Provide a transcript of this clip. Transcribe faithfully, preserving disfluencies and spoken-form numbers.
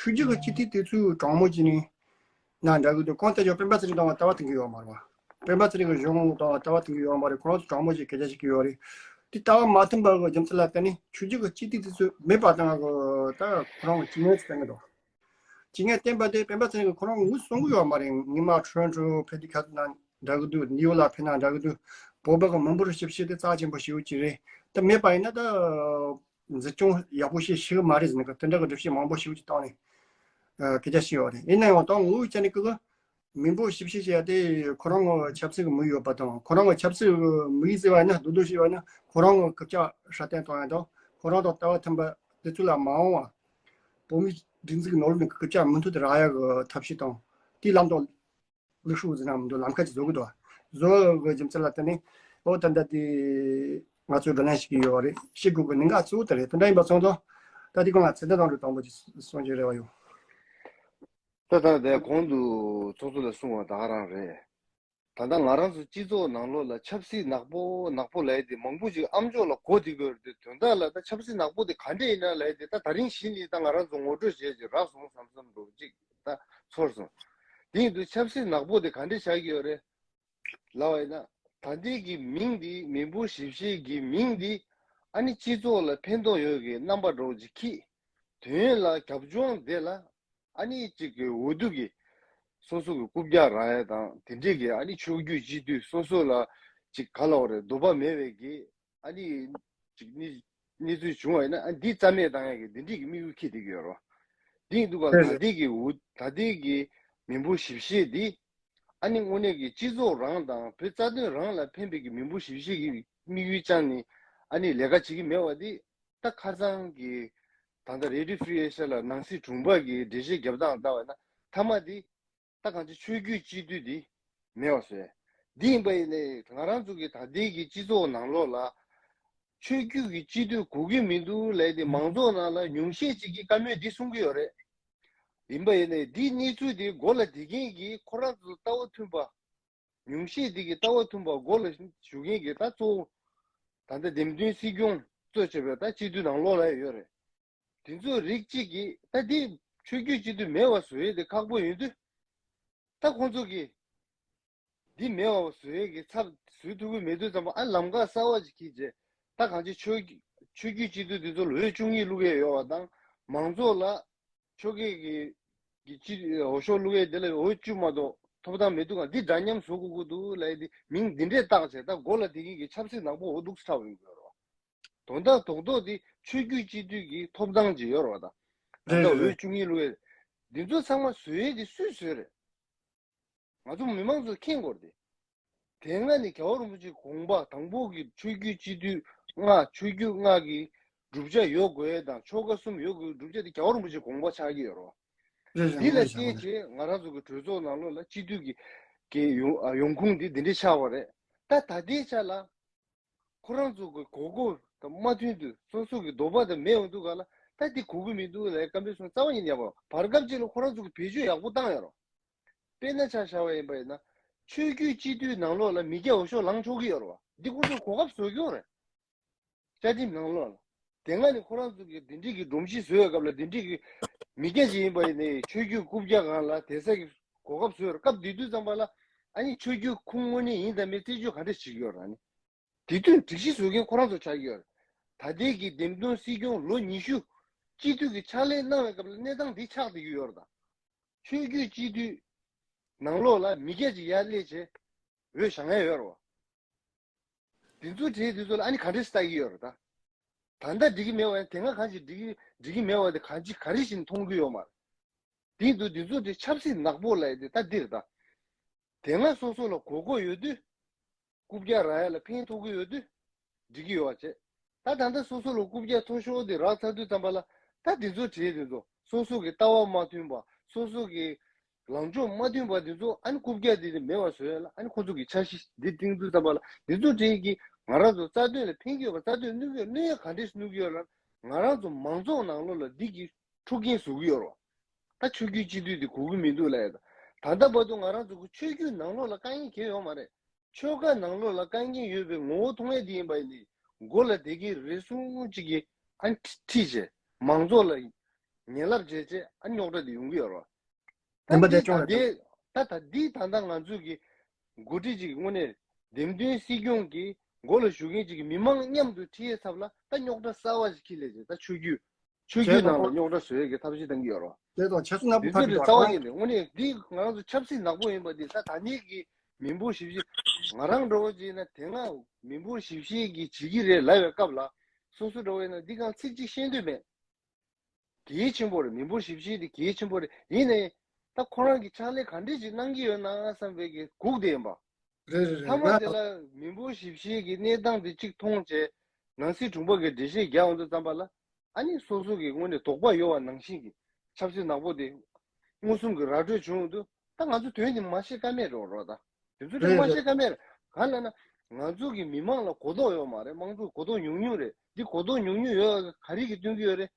ཆོས་བརྒྱུད་ཀྱི་སྤྱི་འཐུས་དེ་ཚོས་དྲང་མོ་བྱས་ནས་ན་འདྲ་གི་འདུག་གང་ལྟར་ཀྱང་སྤེན་པ་ཚེ་རིང་དང་ལྟ་བ་མཐུན་གྱི་ཡོད་མ་རེད་བ། སྤེན་པ་ཚེ་རིང་གི་གཞུང་དང་ལྟ་བ་མཐུན་གྱི་ཡོད་མ་རེད། ཁོ་རང་ཚོ་དྲང་མོ་ཞིག་སྐད་ཆ་བཤད་ཀྱི་ཡོད་རེད། དེ་ལྟ་བ་མ་མཐུན་པ་གི་རྒྱུ་མཚན་ལ་བརྟེན་ནས་ཆོས་བརྒྱུད་ཀྱི་སྤྱི་འཐུས་དེ་ཚོས་མེད་པ་བཏང་གི་ད་ཁོ་རང་གི་སྤྱི་ངན་ཚོ་བསྟན་གི་འདུག་སྤྱི་ངན་བསྟན་པ་དེ་སྤེན་པ་ཚེ་རིང་གི་ཁོ་རང་ངོས་སུ་གསུང་གི་ཡོད་མ་རེད། ཉི་མ་ཁྲོན་ཁྲོ་ཕལ་ཆེར་ཁ་ན་འདྲ་གི་འདུག་ནིའུ་ཡོག་ལ་ཕེབས་ན་འདྲ་གི་འདུག་བོད་པ་གི་མི་འབོར་ཞིབ་བཤེར་དེ་རྩ་ཆེན་པོ་ཞེ་པོ་ཅིག་རེད། ད་མེད་པ་ཡིན་ན་ད་འཛིན་སྐྱོང་ཡག་པོ་ཞིག་ཞུ་གི་མ་རེད་ཟེར་ནས་དེ་འདྲ་གི་སྒྲུབ་བྱེད་མང་པོ་ཞེ་པོ་ཅིག་བཏང་ནས་སྐད་ཆ་བཤད་ཡོད་རེད། ཡིན་ན་ཡང་ད་ངོ་བོའི་ཆ་ནས་ཀི་གི་མི་འབོར་ཞིབ་བཤེར་བྱས་ཏེ་ཁོ་རང་གི་ཆབ་སྲིད་ཀྱི་མི་ཡོད་པ་དང་ཁོ་རང་གི་ཆབ་སྲིད་ཀྱི་མི་ཡིན་ཟེར་བ་ཡིན་ན་རྡོག་རྡོག་བཤད་པ་ཡིན་ན་ཁོ་རང་གི་སྐད་ཆ་སྲ་བརྟན་གཏོང་ཡ་དང་ཁོ་རང་དང་ལྟ་བ་མཐུན་པ་དེ་ཚོ་ལ་མ་འོང་བ། བོད་མིའི་སྒྲིག་འཛུགས་ནོར་ལུག་གི་སྐད་ཆ་མུ་མཐུད་དུ་རག་ཡ་གི་ཐབས་ཤེས་དང་དེའི་ལམ་དང་ལུགས་སྲོལ་ཟེར་ན་མི་འདུག་ལམ་ཁ་ཅིག་བཟོ་གི་འདུག་བཟོ་གི་རྒྱུ་མཚན་ལ་བརྟེན་ནས་ཨོ་ད་ལྟ་དེ་ང་ཚོས་བགྲོ་གླེང་ཞིག་གི་ཡོད་རེད། ཤེས་དགོས་གི་གནད་འགག་གཙོ་བོ་དེ་རེད། དེ་འདྲ་ཡིན་པ་སོང་ཙང་ད་དེ་སྒང་ལ་ཚེ་བརྟན་དང་འབྲེལ་དང་པོ་ཅིག་གསུང་རྒྱུའི་རེ་བ་ཡོད། ད་ད་དེ་གོང་དུ་ཚོགས་གཙོ་ལ་གསུངས་པ་ད་ག་རང་རེད། ད་ལྟ་ང་རང་ཚོ་སྤྱི་ཚོགས་ནང་ལོགས་ལ་ཆབ་སྲིད་ནག་པོ་ནག་པོ་ལབ་ཡ་དེ་མང་པོ་ཅིག་ཨ་མཆོག་ལ་གོ་བསྡད་ཀྱི་ཡོད་རེད། དེ་དོན་དག་ལ་ད་ཆབ་སྲིད་ནག་པོ་དེ་ག་འདྲས་ཡིན་ན་ལབ་ཡ་དེ་ད་ད་རིང་གཞི་ནས་ད་ང་རང་ཚོ་ངོ་སྤྲོད་བྱས་ཅིག་རག་སོང་བསམ་བསམ་འདྲ་བོ་ཅིག་ད་ཚོར་སོང་། དེ་ཡིན་དུས་ཆབ་སྲིད་ནག་པོ་དེ་ག་འདྲས་ཆགས་ཀྱི་ཡོད་རེད་ལབ་པ་ཡིན་ན། ད་ལྟའི་གི་མིང་འདི་མི་འབོར་ཞིབ་བཤེར་གྱི་མིང་འདི་ཨ་ནི་སྤྱི་ཚོགས་ལ་ཕན་ཐོགས་ཡོད་ཀྱི་རྣམ་པ་འདྲ་བོ་ཅིག་འཁྱེར། དོན་ལ་རྒྱབ་ལྗོངས་དེ་ལ་ཨ་ནི་གཅིག་གི་འོས་བསྡུ་གི་སོ་སོ་གི་རྐུབ་བཀྱག་རག་ཡ་དང་དེ་འདྲས་ཀྱི་ཨ་ནི་ཆོས་བརྒྱུད་སྤྱི་འཐུས་སོ་སོ་ལ་གཅིག་ག་ལབ་དགོས་རེད། འདོད་པ་མེད་པའི་གི་ཨ་ནི་གཅིག་གནས་གནས་ཚུལ་བྱུང་བ་ཡིན་ན་ཨ་འདི་རྩ་མེད་བཏང་ཡ་གི་འདི་འདྲས་ཀྱི་དམིགས་ཡུལ་འཁྱེར་བསྡད་ཀྱི་ཡོད་རེད། འདི་ཡིན་དུས་ག་ལ་ད་ལྟའི་གི་འོས་ད་ལྟའི་གི་མི་འབོར་ཞིབ་བཤེར་འདི་ཨ་ནི་དངོས་གནས་ཀྱི་སྤྱི་ཚོགས་རང་དང་བོད་རྩ་དོན་རང་ལ་ཕན་པའི་གི་མི་འབོར་ཞིབ་བཤེར་གྱི་དམིགས་ཡུལ་བཅངས་ནས་ཨ་ནི་ལས་ཀ་བྱེད་ཀྱི་མེད་པ་འདི། ད་ཁ་སང་གི་ད་ལྟ་རེ་ཌི་ཡོ་ཧྥི་རི་ཨེ་ཤ་ལ་ནང་སྲིད་དྲུང་འཕར་གྱིས་འགྲེལ་བཤད་རྒྱབ་སྟངས་ལྟ་བ་ན་མཐའ་མ་དེ་ད་གང་ཅི་ཆོས་བརྒྱུད་སྤྱི་འཐུས་དེ་མེད་པ་བཟོས། འདི་ཡིན་པ་ཡིན་ནའི་ང་རང་ཚོ་གི་ད་ལྟའི་གི་སྤྱི་ཚོགས་ནང་ལོགས་ལ་ཆོས་བརྒྱུད་ཀྱི་སྤྱི་འཐུས་དགོས་ཀྱི་མི་འདུག་ལབ་ཏེ་མང་ཚོགས་ནང་ལ་ཉུང་ཤས་ཅིག་གིས་བཀའ་མོལ་འདི་གསུང་གི་ཡོད་རེད། ཡིན་པ་ཡིན་ནའི་འདིའི་གནས་ཚུལ་དེ་མགོ་ལ་བསྡད་མཁན་གྱི་ཁོ་རང་ཚོ་ལྟ་བ་མཐུན་པ། ཉུང་ཤས་འདི་གི་ལྟ་བ་མཐུན་པ་མགོ་ལ་ཞུགས་མཁན་གྱི་ད་གཙོ་བོ་ད་ལྟ་འདེམས་ཐོན་སྲིད་སྐྱོང་གཙོ་བྱས་པའི་ད་སྤྱི་འཐུས་ནང་ལོགས་ལ་ཡོད་རེད། དེ་ཚོ་རིགས་གཅིག་གིས་ད་འདི་ཆོས་བརྒྱུད་སྤྱི་འཐུས་མེད་པ་བཟོ་ཡས་དེ་ཁག་པོ་ཡོད་དུས། ད་ཁོང་ཚོ་གིས་འདི་མེད་པ་བཟོ་ཡས་ཀྱི་ཚབ་བཟོ་ཐུབ་ཀྱི་མེད་དུས་ཙམ་པ་ཨ་ལམ་ཁ་གསར་བ་ཅིག་འཁྱེར་རྗེས་ད་གང་ཅི་ཆོས་ཆོས་བརྒྱུད་སྤྱི་འཐུས་དེ་ཚོ་ལ་འོས་བཅུ་གཉིས་བླུག་ཡས་ཡོད་པ་དང་མང་ཚོགས་ལ། ཆོལ་ཁའི་གི་གི་སྤྱི་འོས་ཤོག་བླུག་ཡས་དེ་ལ་འོས་བཅུ་མ་གཏོགས་ཐོབ་ཐང་མི་འདུག་ག་འདི་འདྲ་མཉམ་བཟོ་དགོས་ཀྱི་འདུག་ལབ་ཡས་དེ་མིང་འདི་འདྲས་བཏགས་བྱས་ད་མགོ་ལ་དེ་གི་གི་ཆབ་སྲིད་ནག་པོ་འོ་འདུག་སེ་ཁྲབ་ཡོང་གི་ཡོད་རེད་བ། དོན་དག་རྡོག་རྡོག་དེ་ཆོས་བརྒྱུད་སྤྱི་འཐུས་ཀྱི་ཐོབ་ཐང་ཅིག་ཡོད་རེད་བ་ད། ད་རེད་ལྟ་རེད་འོས་རེད། བཅུ་གཉིས་བླུག་ཡས་འདི་ཚོ་ཚང་མ་བཟོ་ཡས་དེ་སུས་བཟོས་རེད། ང་ཚོ་མི་མང་ཚོས་མཁྱེན་དགོས་རེད་དེ། དེ་སྔ་ནས་རྒྱལ་བ་རིན་པོ་ཆེའི་དགོངས་པ་དང་པོ་གི་ཆོས་བརྒྱུད་སྤྱི་འཐུས་ལྔ་ཆོས་བརྒྱུད་ལྔ་གི་བསྒྲུབ་བྱ་ཡོད་དགོས་ཡས་དང་ཆོ་ག་གསུམ་ཡོད་དགོས་བསྒྲུབ་བྱ་དེ་རྒྱལ་བ་རིན་པོ་ཆེའི་དགོངས་པ་ཆགས་ཀྱི་ཡོད་རེད་བ། རེད་རེད་འདི་ལ་རེད་བརྟེན་རེད། བྱས་ང་རང་ཚོ་གི་གྲོས་ཚོགས་ནང་ལོགས་ལ་སྤྱི་འཐུས་ཀྱི་གི་ཡོང་ཡོང་ཁུངས་འདི་འདི་འདྲས་ཆགས་པ་རེད། ད་ད་ལྟའི་ཆ་ལ། ཁོ་རང་ཚོ་གི་གོ་སྐབས་དང་མ་མཐུན་དུས་སོ་སོ་གི་འདོད་པ་དང་མེད་འོང་དུས་ག་ལ་ད་འདི་གོ་གི་མི་འདུག་ལབ་བཀའ་མོལ་གསུང་རྩ་བ་ཉིད་ནས་ཡག་པོ་བར་སྐབས་ཅིག་ལ་ཁོ་རང་ཚོ་གི་བེད་སྤྱོད་ཡག་པོ་བཏང་ཡོད་རེད། དཔེར་ན་ཆ་བཞག་པ་ཡིན་པ་ཡིན་ན་ཆོས་བརྒྱུད་སྤྱི་འཐུས་ནང་ལོགས་ལ་མི་སྐྱ་འོས་ཤོག་ལངས་ཆོག་གི་ཡོད་རེད་བ། འདི་ཁོ་ཚོ་གོ་སྐབས་བཟོ་གི་ཡོད་རེད། བཅའ་ཁྲིམས་ནང་ལོགས་ལ། དེ་སྔ་ནས་ཁོ་རང་ཚོ་གི་འདི་འདྲས་ཀྱི་སྒྲོམ་གཞི་བཟོ་བའི་སྐབས་ལ་འདི་འདྲས་ཀྱི་མི་སྐྱ་ཅིག་ཡིན་པ་ཡིན་ནའི་ཆོས་བརྒྱུད་རྐུབ་བཀྱག་སྒང་ལ་བསྡད་ས་གི་གོ་སྐབས་བཟོས་རེད། སྐབས་དེ་དུས་ཙམ་པ་ལ་ཨ་ནི་ཆོས་བརྒྱུད་ཁུངས་དངོས་གནས་ཡིན་དང་མིན་རྩད་གཅོད་ག་འདྲ་བྱེད་ཀྱི་ཡོད་རེད་ཨ་ནི། དེ་དུས་སྒྲིག་གཞི་བཟོ་མཁན་ཁོ་རང་ཚོ་ཆགས་ཀྱི་ཡོད་རེད། ད་ལྟའི་གི་འདེམས་ཐོན་སྲིད་སྐྱོང་ལོ་ཉི་ཤུ་སྤྱི་འཐུས་ཀྱི་ཕྱག་ལས་གནང་བའི་སྐབས་ལ་གནས་སྟངས་འདི་ཆགས་བསྡད་ཀྱི་ཡོད་རེད་ད། ཆོས་བརྒྱུད་སྤྱི་འཐུས་ནང་ལོགས་ལ་མི་སྐྱ་ཅིག་ཡར་སླེབས་བྱས་འོས་བཞེངས་ཡ་ཡོད་རེད་བ། དེ་ཚོ་གྲས་དེ་ཚོ་ལ་ཨ་ནི་ག་འདྲས་ལྟ་གི་ཡོད་རེད་ད། ད་ལྟ་འགྲིག་གི་མེད་པ་ཡང་དེ་སྔ་གང་ཞིག་འགྲིག་གི་འགྲིག་གི་མེད་པ་དེ་གང་ཅི་ག་རེ་བཞིན་མཐོང་གི་ཡོད་མ་རེད། དེ་འདུག་དེ་ཚོ་དེ་ཆབ་སྲིད་ནག་པོ་ལབ་ཡ་དེ་ད་འདི་རེད་ད། དེ་སྔ་སོ་སོ་ལ་གོ་སྐབས་ཡོད་དུས། རྐུབ་བཀྱག་རག་ཡ་ལ་ཕན་ཐོགས་ཀྱི་ཡོད་དུས། འགྲིག་གི་ཡོད་པ་བྱས། ད་ད་ལྟ་སོ་སོ་ལ་རྐུབ་བཀྱག་མཐོ་ཤོས་དེ་རག་ཚར་དུས་ཙམ་པ་ལ་ད་དེ་ཚོ་བྲིས་དེ་ཚོ་སོ་སོ་གི་ལྟ་བ་མ་མཐུན་པ་སོ་སོ་གི་ལངས་ཕྱོགས་མ་མཐུན་པ་དེ་ཚོ་ཨ་ནི་རྐུབ་བཀྱག་དེ་དེ་མེད་པ་བཟོ་ཡ་ལ་ཨ་ནི་ཁོ་ཚོ་གི་འཆར་གཞི་འདི་བཏིང་དུས་ཙམ་པ་ལ་དེ་ཚོ་བྲིས་ཀྱི་ང་རང་ཚོ་རྩ་དོན་ལ་ཕན་གྱི་ཡོད་པ་རྩ་དོན་གནོད་ཀྱི་གནོད་ཡ་ག་འདྲས་གནོད་ཀྱི་ཡོད་ལ་ང་རང་ཚོ་མང་ཚོགས་ནང་ལོགས་ལ་འདི་གི་འཁྲུག་རྐྱེན་བཟོ་གི་ཡོད་རེད་བ། ད་ཆོས་བརྒྱུད་སྤྱི་འཐུས་དེ་དགོས་ཀྱི་མི་འདུག་ལབ་ཡ་ད། ད་ལྟ་བར་དུ་ང་རང་ཚོ་གི་ཆོས་བརྒྱུད་ནང་ལོགས་ལ་དཀའ་ངལ་གང་ཡང་ཡོད་མ་རེད། ཆོལ་ཁ་ནང་ལོགས་ལ་དཀའ་ངལ་ཡོད་པའི་ངོ་བོ་མཐོང་ཡ་དེ་ཡིན་པ་ཡིན་ནའི་མགོ་ལ་བསྡད་ཀྱི་རེད་གསུངས་གཅིག་གིས་ཨ་ནི་ཁྲིད་བྱས་མང་ཚོགས་ལ་ ཉེ་ལབ་བྱས་བྱས་ཨ་རྙོག་དྲ་དེ་ཡོང་གི་ཡོད་རེད་བ། ད་བདེན་པ་དེ་འདི་ད་ལྟའི་ད་ད་འདི་ད་ལྟ་ང་ཚོ་གི་འགོ་ཁྲིད་ཅིག་དངོས་གནས་འདེམས་ཐོན་སྲིད་སྐྱོང་གི་འགོ་ལ་ཞུགས་མཁན་ཅིག་གི་མི་མང་མཉམ་དུ་ཁྲིད་ཡས་ཚབ་ལ་ད་རྙོག་དྲ་གསར་བ་ཞིག་ཁྱེར་སླེབས་བྱས། ད་ཆོས་བརྒྱུད་ཆོས་བརྒྱུད་ནང་ལ་རྙོག་དྲ་བཟོ་ཡས་ཀྱི་ཐབས་ཤེས་གཏང་གི་ཡོད་རེད་བ། དེ་དང་ཁྱེད་ཚོ་རྣམ་པ་འདི་ཚོ་ཕར་རྩ་བ་ཉིད་ནས་དངོས་གནས་འདི་ང་རང་ཚོ་ཆབ་སྲིད་ནག་པོ་ཡིན་པ་འདི་ད་ད་ནས་ཀྱི་མི་འབོར་ཞིབ་བཤེར་ང་རང་འདྲ་བོ་ཅིག་ཡིན་ན་དེ་སྔ་མི་འབོར་ཞིབ་བཤེར་གྱི་བྱེད་ཀྱི་རེད་ལབ་པའི་སྐབས་ལ་སོ་སོ་འདྲ་བོ་ཡིན་ན་འདི་གང་ཚིག་གཅིག་ཤེས་འདོད་མེད། གལ་ཆེན་པོ་རེད། མི་འབོར་ཞིབ་བཤེར་དེ་གལ་ཆེན་པོ་རེད། ཡིན་ནའི་ད་ཁོ་རང་གི་ཕྱག་ལས་ག་འདྲས་ཅིག་གནང་གི་ཡོད་ན་བསམ་པའི་གི་སྒུག་བསྡད་ཡིན་པ། རེད་རེད་མཐའ་རེད། མ་དེ་ང་ལ་མི་འབོར་ཞིབ་བཤེར་གྱི་གནས་སྟངས་དེ་གཅིག་མཐོང་བྱས། ནང་སྲིད་དྲུང་པ་གི་འགྲེལ་བཤད་རྒྱག་འོང་དུས་ཙམ་པ་ལ་ཨ་ནི་སོ་སོ་གི་དངོས་གནས་དོགས་པ་ཡོད་པ་ནང་བཞིན་གྱི་ཆབ་སྲིད་ནག་པོ་དེ་མངོན་སུམ་གྱི་ར་སྤྲོད་བྱུང་འོང་དུས་ད་ང་ཚོ་དོན་དེ་མ་ཤེས་ཀ་མེད་རོགས་རོགས་ད། དེ་ཚོ་དེ་རེད་མ་རེད། ཤེས་ཀ་མེད་རེད། ག་ལ་ན་ང་ཚོ་གི་མི་མང་ལ་གོ་རྟོགས་ཡོད་མ་རེད། མང་ཚོགས་གོ་རྟོགས་ཉུང་ཉུང་རེད། འདི་གོ་རྟོགས་ཉུང་ཉུང་ཡོད་ག་རེ་གི་སྟོན་གྱི་ཡོད་རེད།